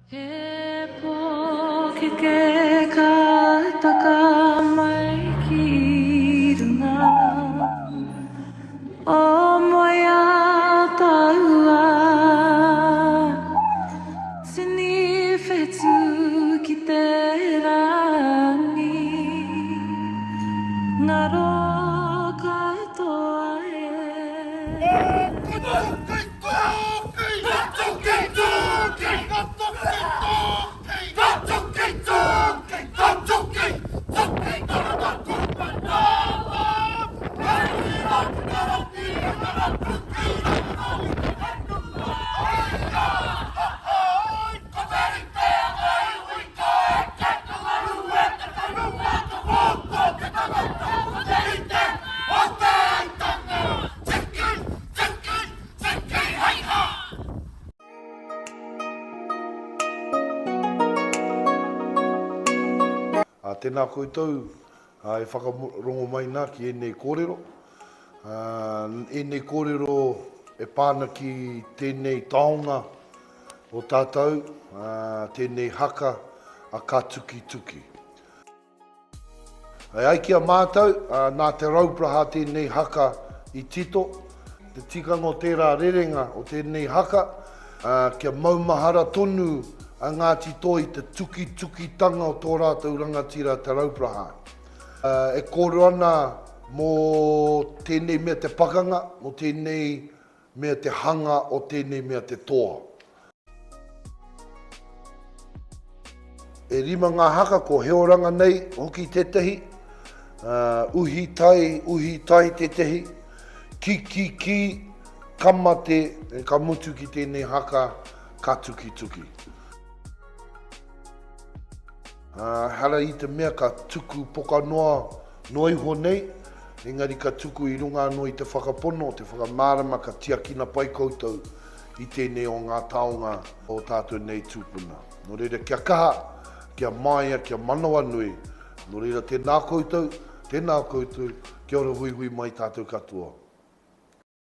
He pōkeke ka taka mai ki runga o Moeataua. Tini whetū ki te rangi, ngaro katoa e. Ā, tēnā koutou e whakarongo mai nā ki ēnei kōrero. Ā, ēnei kōrero e pā ana ki tēnei taonga o tātou, ā, tēnei haka a Ka Tukituki. E ai ki a mātou, nā Te Rauparaha tēnei haka i tito. Te tikanga o tērā rerenga o tēnei haka, kia maumahara tonu a Ngāti Toi i te tukitukitanga o tō rātou rangatira Te Rauparaha. E kōrero ana mō tēnei mea te pakanga, mō tēnei mea te hanga o tēnei mea te toa. E rima ngā haka, ko He Oranga Nei hoki tētehi, Uhi Tai, Uhi Tai tētehi, Ki Ki Ki, Ka Mate, ka mutu ki tēnei haka, Ka Tukituki. Ehara i te mea ka tuku pokanoa noa iho nei, engari ka tuku i runga anō i te whakapono, te whakamārama ka tiakina pai koutou i tēnei o ngā taonga o tātou nei tūpuna. Nō reira, kia kaha, kia māia, kia manawanui. Nō reira, tēnā koutou, tēnā koutou, kia ora huihui mai tātou katoa.